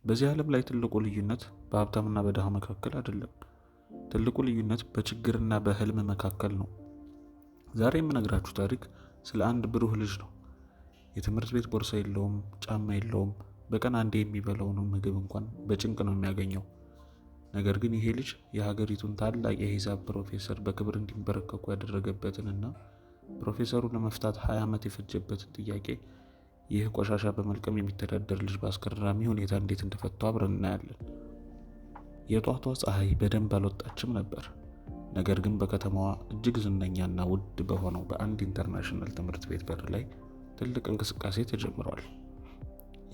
በዚህ ዓለም ላይ ትልቁ ልዩነት በሀብታምና በድሃ መካከል አይደለም። ትልቁ ልዩነት በችግርና በህልም መካከል ነው። ዛሬ የምነግራችሁ ታሪክ ስለ አንድ ብሩህ ልጅ ነው። የትምህርት ቤት ቦርሳ የለውም፣ ጫማ የለውም። በቀን አንዴ የሚበላውን ምግብ እንኳን በጭንቅ ነው የሚያገኘው። ነገር ግን ይሄ ልጅ የሀገሪቱን ታላቅ የሂሳብ ፕሮፌሰር በክብር እንዲንበረከኩ ያደረገበትንና ፕሮፌሰሩ ለመፍታት 20 ዓመት የፈጀበትን ጥያቄ ይህ ቆሻሻ በመልቀም የሚተዳደር ልጅ በአስገራሚ ሁኔታ እንዴት እንደፈታው አብረን እናያለን። የጧቷ ፀሐይ በደንብ አልወጣችም ነበር። ነገር ግን በከተማዋ እጅግ ዝነኛና ውድ በሆነው በአንድ international ትምህርት ቤት በር ላይ ትልቅ እንቅስቃሴ ተጀምሯል።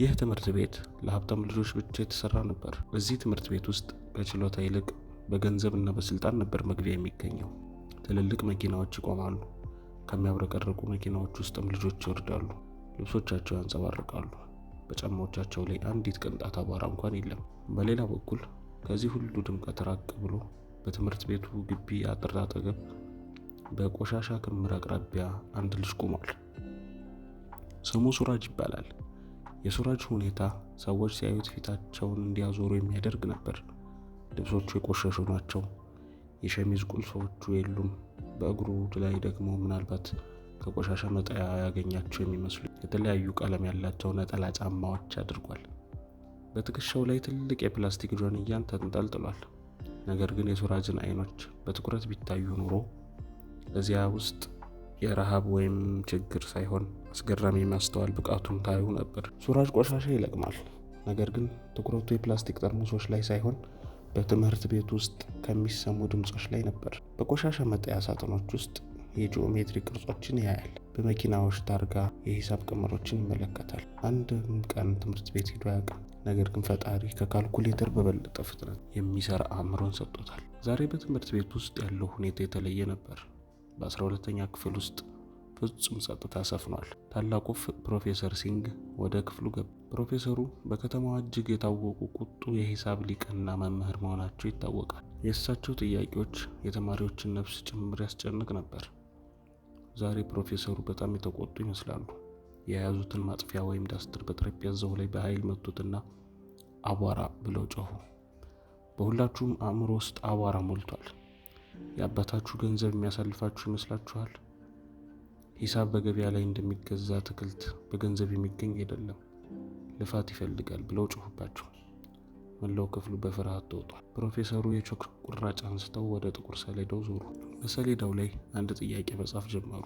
ይህ ትምህርት ቤት ለሀብታም ልጆች ብቻ የተሰራ ነበር። እዚህ ትምህርት ቤት ውስጥ ከችሎታ ይልቅ በገንዘብ እና በስልጣን ነበር መግቢያ የሚገኘው። ትልልቅ መኪናዎች ይቆማሉ። ከሚያብረቀርቁ መኪናዎች ውስጥም ልጆች ይወርዳሉ። ልብሶቻቸው ያንጸባርቃሉ። በጫማዎቻቸው ላይ አንዲት ቅንጣት አቧራ እንኳን የለም። በሌላ በኩል ከዚህ ሁሉ ድምቀት ራቅ ብሎ በትምህርት ቤቱ ግቢ አጥር አጠገብ በቆሻሻ ክምር አቅራቢያ አንድ ልጅ ቆሟል። ስሙ ሱራጅ ይባላል። የሱራጅ ሁኔታ ሰዎች ሲያዩት ፊታቸውን እንዲያዞሩ የሚያደርግ ነበር። ልብሶቹ የቆሸሹ ናቸው። የሸሚዝ ቁልፎቹ የሉም። በእግሩ ላይ ደግሞ ምናልባት ከቆሻሻ መጣያ ያገኛቸው የሚመስሉ የተለያዩ ቀለም ያላቸው ነጠላ ጫማዎች አድርጓል። በትከሻው ላይ ትልቅ የፕላስቲክ ጆንያን ተንጠልጥሏል። ነገር ግን የሱራጅን አይኖች በትኩረት ቢታዩ ኖሮ እዚያ ውስጥ የረሃብ ወይም ችግር ሳይሆን አስገራሚ የማስተዋል ብቃቱን ታዩ ነበር። ሱራጅ ቆሻሻ ይለቅማል። ነገር ግን ትኩረቱ የፕላስቲክ ጠርሙሶች ላይ ሳይሆን በትምህርት ቤት ውስጥ ከሚሰሙ ድምፆች ላይ ነበር። በቆሻሻ መጣያ ሳጥኖች ውስጥ የጂኦሜትሪ ቅርጾችን ያያል። በመኪናዎች ታርጋ የሂሳብ ቀመሮችን ይመለከታል። አንድም ቀን ትምህርት ቤት ሄዶ አያውቅም። ነገር ግን ፈጣሪ ከካልኩሌተር በበለጠ ፍጥነት የሚሰራ አእምሮን ሰጥቶታል። ዛሬ በትምህርት ቤት ውስጥ ያለው ሁኔታ የተለየ ነበር። በ12ኛ ክፍል ውስጥ ፍጹም ጸጥታ ሰፍኗል። ታላቁ ፕሮፌሰር ሲንግ ወደ ክፍሉ ገባ። ፕሮፌሰሩ በከተማዋ እጅግ የታወቁ ቁጡ የሂሳብ ሊቅና መምህር መሆናቸው ይታወቃል። የእሳቸው ጥያቄዎች የተማሪዎችን ነፍስ ጭምር ያስጨንቅ ነበር። ዛሬ ፕሮፌሰሩ በጣም የተቆጡ ይመስላሉ። የያዙትን ማጥፊያ ወይም ዳስተር በጠረጴዛው ላይ በኃይል መቱትና አቧራ ብለው ጮሁ። በሁላችሁም አእምሮ ውስጥ አቧራ ሞልቷል። የአባታችሁ ገንዘብ የሚያሳልፋችሁ ይመስላችኋል? ሂሳብ በገበያ ላይ እንደሚገዛ አትክልት በገንዘብ የሚገኝ አይደለም፣ ልፋት ይፈልጋል ብለው ጮሁባቸው። መላው ክፍሉ በፍርሃት ተውጧል። ፕሮፌሰሩ የቾክ ቁራጭ አንስተው ወደ ጥቁር ሰሌዳው ዞሩ። በሰሌዳው ላይ አንድ ጥያቄ መጻፍ ጀመሩ።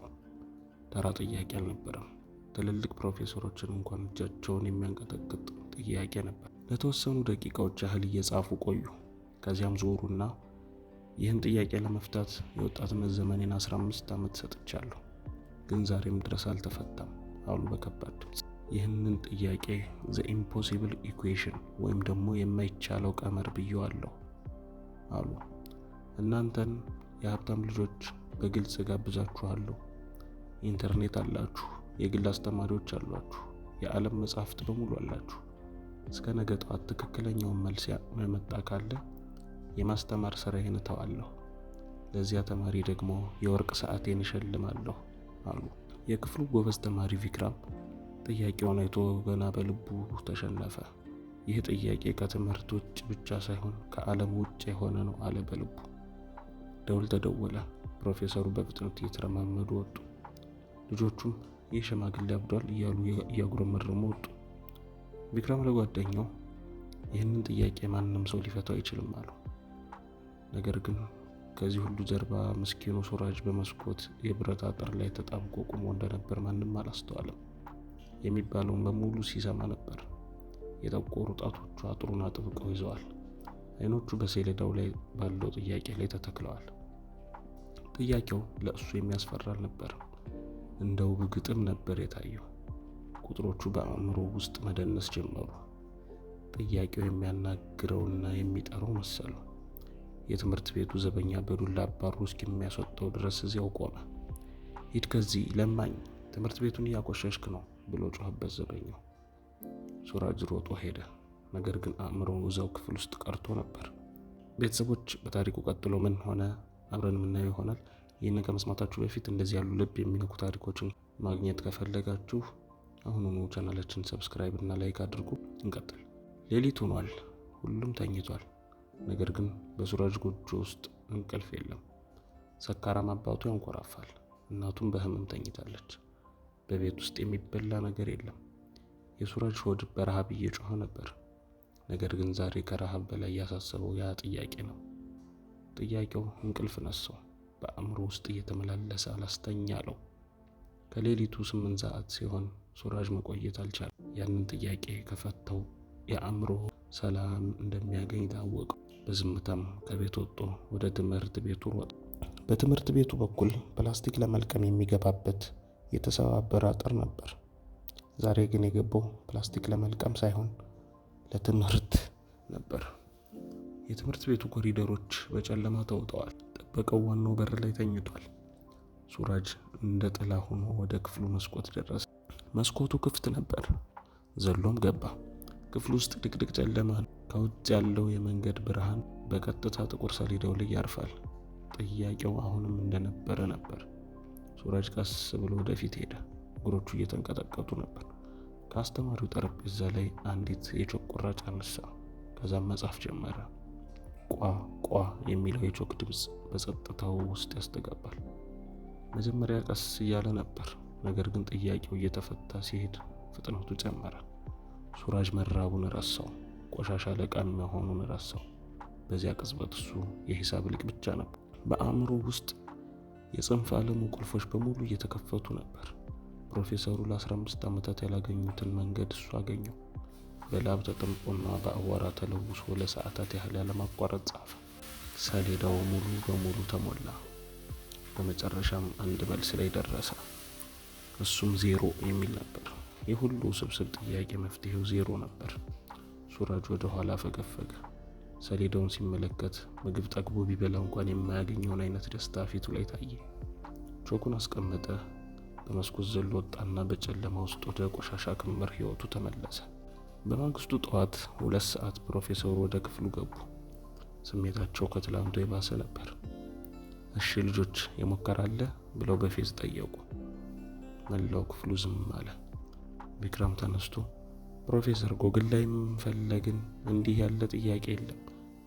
ተራ ጥያቄ አልነበረም። ትልልቅ ፕሮፌሰሮችን እንኳን እጃቸውን የሚያንቀጠቅጥ ጥያቄ ነበር። ለተወሰኑ ደቂቃዎች ያህል እየጻፉ ቆዩ። ከዚያም ዞሩና ይህን ጥያቄ ለመፍታት የወጣትነት ዘመኔን 15 ዓመት ሰጥቻለሁ፣ ግን ዛሬም ድረስ አልተፈታም አሉ በከባድ ድምፅ። ይህንን ጥያቄ the impossible equation ወይም ደግሞ የማይቻለው ቀመር ብየዋለሁ አሉ። እናንተን የሀብታም ልጆች በግልጽ ጋብዛችኋለሁ። ኢንተርኔት አላችሁ፣ የግል አስተማሪዎች አሏችሁ፣ የዓለም መጽሐፍት በሙሉ አላችሁ። እስከ ነገ ጠዋት ትክክለኛውን መልስ ያመጣ ካለ የማስተማር ስራዬን እተዋለሁ፣ ለዚያ ተማሪ ደግሞ የወርቅ ሰዓቴን እሸልማለሁ አሉ። የክፍሉ ጎበዝ ተማሪ ቪክራም ጥያቄውን አይቶ ገና በልቡ ተሸነፈ። ይህ ጥያቄ ከትምህርት ውጭ ብቻ ሳይሆን ከዓለም ውጭ የሆነ ነው አለ በልቡ። ደውል ተደወለ። ፕሮፌሰሩ በፍጥነት እየተረማመዱ ወጡ። ልጆቹም ይህ ሽማግሌ አብዷል እያሉ እያጉረመረሙ ወጡ። ቪክራም ለጓደኛው ይህንን ጥያቄ ማንም ሰው ሊፈታው አይችልም አለው። ነገር ግን ከዚህ ሁሉ ጀርባ ምስኪኑ ሱራጅ በመስኮት የብረት አጥር ላይ ተጣብቆ ቆሞ እንደነበር ማንም አላስተዋለም። የሚባለውን በሙሉ ሲሰማ ነበር። የጠቆሩ ጣቶቹ አጥሩን አጥብቀው ይዘዋል። አይኖቹ በሰሌዳው ላይ ባለው ጥያቄ ላይ ተተክለዋል። ጥያቄው ለእሱ የሚያስፈራ አልነበረም። እንደ ውብ ግጥም ነበር የታየው። ቁጥሮቹ በአእምሮ ውስጥ መደነስ ጀመሩ። ጥያቄው የሚያናግረውና የሚጠራው መሰለው። የትምህርት ቤቱ ዘበኛ በዱላ አባሮ እስከሚያስወጣው ድረስ እዚያው ቆመ። ሂድ ከዚህ ለማኝ፣ ትምህርት ቤቱን እያቆሸሽክ ነው ብሎ ጮኸበት ዘበኛው። ሱራጅ ሮጦ ሄደ። ነገር ግን አእምሮው እዛው ክፍል ውስጥ ቀርቶ ነበር። ቤተሰቦች፣ በታሪኩ ቀጥሎ ምን ሆነ አብረን የምናየው ይሆናል። ይህንን ከመስማታችሁ በፊት እንደዚህ ያሉ ልብ የሚነኩ ታሪኮችን ማግኘት ከፈለጋችሁ አሁኑኑ ቻናላችን subscribe እና like አድርጉ። እንቀጥል። ሌሊት ሆኗል። ሁሉም ተኝቷል። ነገር ግን በሱራጅ ጎጆ ውስጥ እንቅልፍ የለም። ሰካራም አባቱ ያንኮራፋል። እናቱም በህመም ተኝታለች። በቤት ውስጥ የሚበላ ነገር የለም። የሱራጅ ሆድ በረሃብ እየጮኸ ነበር። ነገር ግን ዛሬ ከረሃብ በላይ ያሳሰበው ያ ጥያቄ ነው። ጥያቄው እንቅልፍ ነሳው። በአእምሮ ውስጥ እየተመላለሰ አላስተኛ አለው። ከሌሊቱ 8 ሰዓት ሲሆን ሱራጅ መቆየት አልቻለም። ያንን ጥያቄ ከፈታው የአእምሮ ሰላም እንደሚያገኝ ታወቀው። በዝምታም ከቤት ወጥቶ ወደ ትምህርት ቤቱ ሮጠ። በትምህርት ቤቱ በኩል ፕላስቲክ ለመልቀም የሚገባበት የተሰባበረ አጥር ነበር። ዛሬ ግን የገባው ፕላስቲክ ለመልቀም ሳይሆን ለትምህርት ነበር። የትምህርት ቤቱ ኮሪደሮች በጨለማ ተውጠዋል። ጥበቃው ዋናው በር ላይ ተኝቷል። ሱራጅ እንደ ጥላ ሆኖ ወደ ክፍሉ መስኮት ደረሰ። መስኮቱ ክፍት ነበር። ዘሎም ገባ። ክፍሉ ውስጥ ድቅድቅ ጨለማ ነው። ከውጭ ያለው የመንገድ ብርሃን በቀጥታ ጥቁር ሰሌዳው ላይ ያርፋል። ጥያቄው አሁንም እንደነበረ ነበር። ሱራጅ ቀስ ብሎ ወደፊት ሄደ። እግሮቹ እየተንቀጠቀጡ ነበር። ከአስተማሪው ጠረጴዛ ላይ አንዲት የቾክ ቁራጭ አነሳ። ከዛም መጻፍ ጀመረ። ቋ ቋ የሚለው የቾክ ድምፅ በጸጥታው ውስጥ ያስተጋባል። መጀመሪያ ቀስ እያለ ነበር። ነገር ግን ጥያቄው እየተፈታ ሲሄድ ፍጥነቱ ጨመረ። ሱራጅ መራቡን ረሳው። ቆሻሻ ለቃሚ መሆኑን ረሳው። በዚያ ቅጽበት እሱ የሂሳብ ሊቅ ብቻ ነበር። በአእምሮ ውስጥ የጽንፈ ዓለሙ ቁልፎች በሙሉ እየተከፈቱ ነበር። ፕሮፌሰሩ ለ15 ዓመታት ያላገኙትን መንገድ እሱ አገኘው። በላብ ተጠምቆና በአቧራ ተለውሶ ለሰዓታት ያህል ያለማቋረጥ ጻፈ። ሰሌዳው ሙሉ በሙሉ ተሞላ። በመጨረሻም አንድ መልስ ላይ ደረሰ። እሱም 0 የሚል ነበር። ይህ ሁሉ ውስብስብ ጥያቄ መፍትሄው 0 ነበር። ሱራጅ ወደ ኋላ ፈገፈገ። ሰሌዳውን ሲመለከት ምግብ ጠግቦ ቢበላ እንኳን የማያገኘውን አይነት ደስታ ፊቱ ላይ ታየ። ቾኩን አስቀመጠ። በመስኮት ዘሎ ወጣና በጨለማ ውስጥ ወደ ቆሻሻ ክምር ህይወቱ ተመለሰ። በማግስቱ ጠዋት 2 ሰዓት ፕሮፌሰሩ ወደ ክፍሉ ገቡ። ስሜታቸው ከትላንቱ የባሰ ነበር። "እሺ ልጆች፣ የሞከረ አለ?" ብለው በፌዝ ጠየቁ። መላው ክፍሉ ዝም አለ። ቪክራም ተነስቶ "ፕሮፌሰር፣ ጎግል ላይም ፈለግን፣ እንዲህ ያለ ጥያቄ የለም።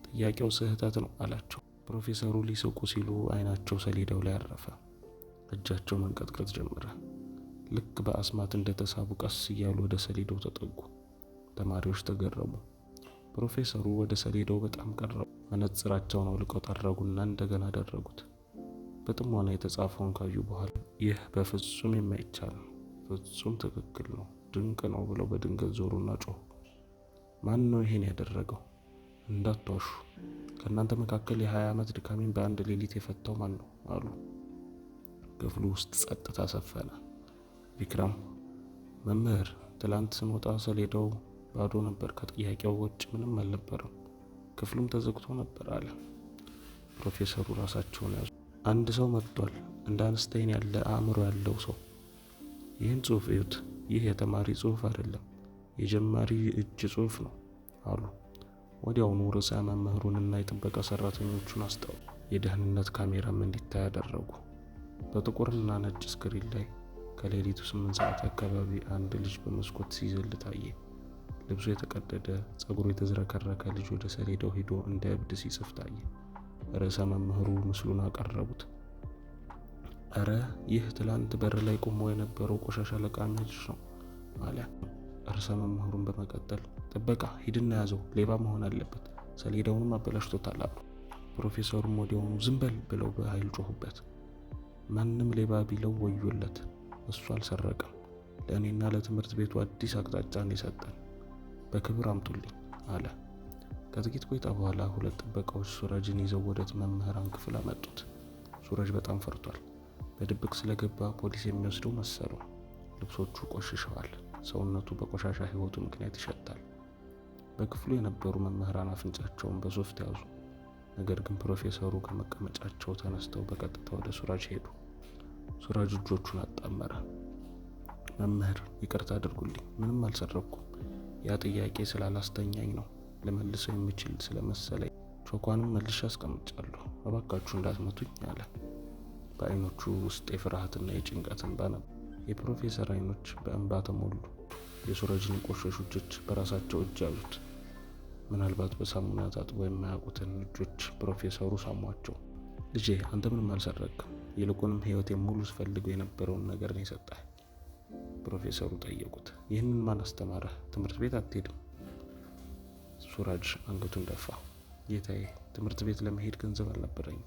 ጥያቄው ስህተት ነው" አላቸው። ፕሮፌሰሩ ሊስቁ ሲሉ አይናቸው ሰሌዳው ላይ አረፈ። እጃቸው መንቀጥቀጥ ጀመረ። ልክ በአስማት እንደተሳቡ ቀስ እያሉ ወደ ሰሌዳው ተጠጉ። ተማሪዎች ተገረሙ። ፕሮፌሰሩ ወደ ሰሌዳው በጣም ቀረቡ። መነጽራቸውን አውልቀው ጠረጉና እንደገና አደረጉት። በጥሞና የተጻፈውን ካዩ በኋላ "ይህ በፍጹም የማይቻል ነው፣ ፍጹም ትክክል ነው፣ ድንቅ ነው" ብለው በድንገት ዞሩና ጮሁ። "ማን ነው ይሄን ያደረገው? እንዳትዋሹ። ከእናንተ መካከል የ20 ዓመት ድካሜን በአንድ ሌሊት የፈታው ማን ነው?" አሉ። ክፍሉ ውስጥ ጸጥታ ሰፈነ። ቪክራም "መምህር፣ ትላንት ስንወጣ ሰሌዳው ባዶ ነበር። ከጥያቄው ውጭ ምንም አልነበረም። ክፍሉም ተዘግቶ ነበር" አለ። ፕሮፌሰሩ ራሳቸውን ያዙ። "አንድ ሰው መጥቷል። እንደ አንስታይን ያለ አእምሮ ያለው ሰው። ይህን ጽሑፍ እዩት። ይህ የተማሪ ጽሑፍ አይደለም፣ የጀማሪ እጅ ጽሑፍ ነው" አሉ። ወዲያውኑ ርዕሰ መምህሩንና የጥበቃ ሰራተኞቹን አስጠሩ። የደህንነት ካሜራም እንዲታይ አደረጉ። በጥቁርና ነጭ screen ላይ ከሌሊቱ 8 ሰዓት አካባቢ አንድ ልጅ በመስኮት ሲዘል ታየ። ልብሱ የተቀደደ፣ ጸጉሩ የተዝረከረከ ልጅ ወደ ሰሌዳው ሄዶ እንደ እብድ ሲጽፍ ታየ። ርዕሰ መምህሩ ምስሉን አቀረቡት። "እረ፣ ይህ ትላንት በር ላይ ቆሞ የነበረው ቆሻሻ ለቃሚ ልጅ ነው" አለ። ርዕሰ መምህሩን በመቀጠል "ጥበቃ፣ ሂድና ያዘው፣ ሌባ መሆን አለበት፣ ሰሌዳውንም አበላሽቶታል" አሉ። ፕሮፌሰሩም ወዲያውኑ "ዝም በል" ብለው በኃይል ጮሁበት። "ማንም ሌባ ቢለው ወዮለት፣ እሱ አልሰረቀም። ለእኔና ለትምህርት ቤቱ አዲስ አቅጣጫን የሰጠን። በክብር አምጡልኝ" አለ። ከጥቂት ቆይታ በኋላ ሁለት ጥበቃዎች ሱረጅን ይዘው ወደ መምህራን ክፍል አመጡት። ሱረጅ በጣም ፈርቷል። በድብቅ ስለገባ ፖሊስ የሚወስደው መሰለው። ልብሶቹ ቆሽሸዋል። ሰውነቱ በቆሻሻ ሕይወቱ ምክንያት ይሸታል። በክፍሉ የነበሩ መምህራን አፍንጫቸውን በሶፍት ያዙ። ነገር ግን ፕሮፌሰሩ ከመቀመጫቸው ተነስተው በቀጥታ ወደ ሱራጅ ሄዱ። ሱራጅ እጆቹን አጣመረ። "መምህር፣ ይቅርታ አድርጉልኝ፣ ምንም አልሰረኩም። ያ ጥያቄ ስላላስተኛኝ ነው፣ ልመልሰው የምችል ስለመሰለኝ። ቾኳንም መልሼ አስቀምጫለሁ። እባካችሁ እንዳትመቱኝ" አለ። በአይኖቹ ውስጥ የፍርሃትና የጭንቀት እንባ ነበር። የፕሮፌሰር አይኖች በእንባ ተሞሉ። የሱረጅን የቆሸሹ እጆች በራሳቸው እጅ ያዙት። ምናልባት በሳሙና ታጥበው የማያውቁትን እጆች ፕሮፌሰሩ ሳሟቸው። ልጄ፣ አንተ ምንም አልሰረቅም፣ ይልቁንም ሕይወቴን ሙሉ ስፈልገው የነበረውን ነገር ነው የሰጠህ። ፕሮፌሰሩ ጠየቁት፣ ይህንን ማን አስተማረህ? ትምህርት ቤት አትሄድም? ሱራጅ አንገቱን ደፋ። ጌታዬ፣ ትምህርት ቤት ለመሄድ ገንዘብ አልነበረኝም።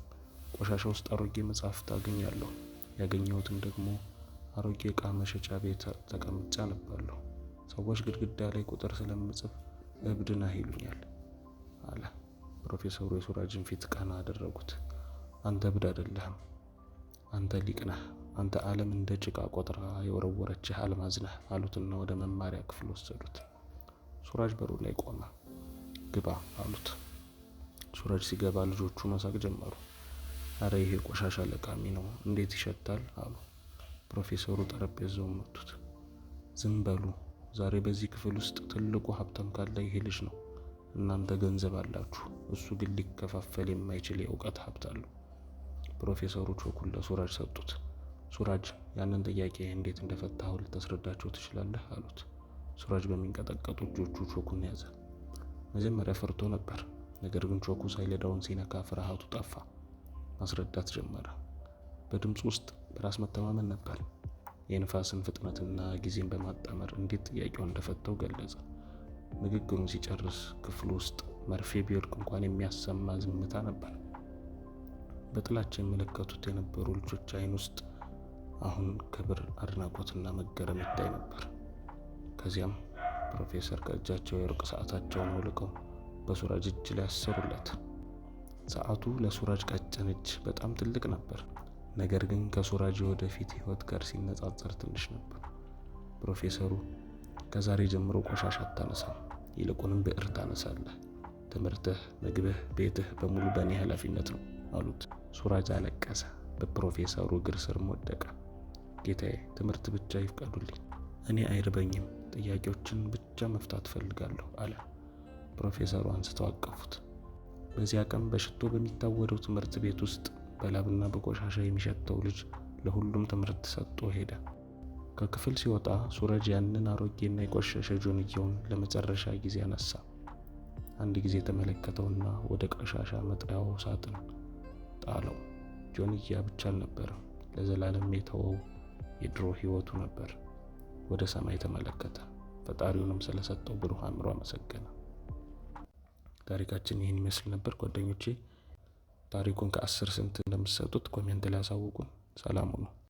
ቆሻሻ ውስጥ አሮጌ መጽሐፍት አገኛለሁ። ያገኘሁትን ደግሞ አሮጌ ዕቃ መሸጫ ቤት ተቀምጬ አነባለሁ። ሰዎች ግድግዳ ላይ ቁጥር ስለምጽፍ እብድ ነህ ይሉኛል አለ። ፕሮፌሰሩ የሱራጅን ፊት ቀና አደረጉት። አንተ እብድ አይደለህም። አንተ ሊቅ ነህ። አንተ ዓለም እንደ ጭቃ ቆጥራ የወረወረችህ አልማዝ ነህ አሉትና ወደ መማሪያ ክፍል ወሰዱት። ሱራጅ በሩ ላይ ቆመ። ግባ አሉት። ሱራጅ ሲገባ ልጆቹ መሳቅ ጀመሩ። አረ ይሄ ቆሻሻ ለቃሚ ነው፣ እንዴት ይሸታል አሉ። ፕሮፌሰሩ ጠረጴዛውን መቱት። ዝም በሉ፣ ዛሬ በዚህ ክፍል ውስጥ ትልቁ ሀብታም ካለ ይሄ ልጅ ነው። እናንተ ገንዘብ አላችሁ፣ እሱ ግን ሊከፋፈል የማይችል የእውቀት ሀብት አለው። ፕሮፌሰሩ ቾኩን ለሱራጅ ሰጡት። ሱራጅ፣ ያንን ጥያቄ እንዴት እንደፈታኸው ልታስረዳቸው ትችላለህ አሉት። ሱራጅ በሚንቀጠቀጡ እጆቹ ቾኩን ያዘ። መጀመሪያ ፈርቶ ነበር። ነገር ግን ቾኩ ሰሌዳውን ሲነካ ፍርሃቱ ጠፋ። ማስረዳት ጀመረ። በድምፁ ውስጥ በራስ መተማመን ነበር። የንፋስን ፍጥነትና ጊዜን በማጣመር እንዴት ጥያቄውን እንደፈታው ገለጸ። ንግግሩን ሲጨርስ ክፍሉ ውስጥ መርፌ ቢወድቅ እንኳን የሚያሰማ ዝምታ ነበር። በጥላቻ ይመለከቱት የነበሩ ልጆች ዓይን ውስጥ አሁን ክብር፣ አድናቆትና መገረም ይታይ ነበር። ከዚያም ፕሮፌሰር ከእጃቸው የወርቅ ሰዓታቸውን አውልቀው በሱራጅ እጅ ላይ አሰሩለት። ሰዓቱ ለሱራጅ ቀጭን እጅ በጣም ትልቅ ነበር። ነገር ግን ከሱራጅ የወደፊት ሕይወት ጋር ሲነጻጸር ትንሽ ነበር። ፕሮፌሰሩ ከዛሬ ጀምሮ ቆሻሻ አታነሳም፣ ይልቁንም ብዕር ታነሳለህ። ትምህርትህ፣ ምግብህ፣ ቤትህ በሙሉ በእኔ ኃላፊነት ነው አሉት። ሱራጅ አለቀሰ፣ በፕሮፌሰሩ እግር ስርም ወደቀ። ጌታዬ፣ ትምህርት ብቻ ይፍቀዱልኝ፣ እኔ አይርበኝም፣ ጥያቄዎችን ብቻ መፍታት እፈልጋለሁ አለ። ፕሮፌሰሩ አንስተው አቀፉት። በዚያ ቀን በሽቶ በሚታወደው ትምህርት ቤት ውስጥ በላብና በቆሻሻ የሚሸተው ልጅ ለሁሉም ትምህርት ሰጥቶ ሄደ። ከክፍል ሲወጣ ሱራጅ ያንን አሮጌና የቆሸሸ ጆንያውን ለመጨረሻ ጊዜ አነሳ። አንድ ጊዜ ተመለከተውና ወደ ቆሻሻ መጣያው ሳጥን ጣለው። ጆንያ ብቻ አልነበረም፣ ለዘላለም የተወው የድሮ ሕይወቱ ነበር። ወደ ሰማይ ተመለከተ፣ ፈጣሪውንም ስለሰጠው ብሩህ አእምሮ አመሰገነ። ታሪካችን ይህን ይመስል ነበር ጓደኞቼ። ታሪኩን ከ10 ስንት እንደምትሰጡት comment ላይ አሳውቁን። ሰላም ሁኑ።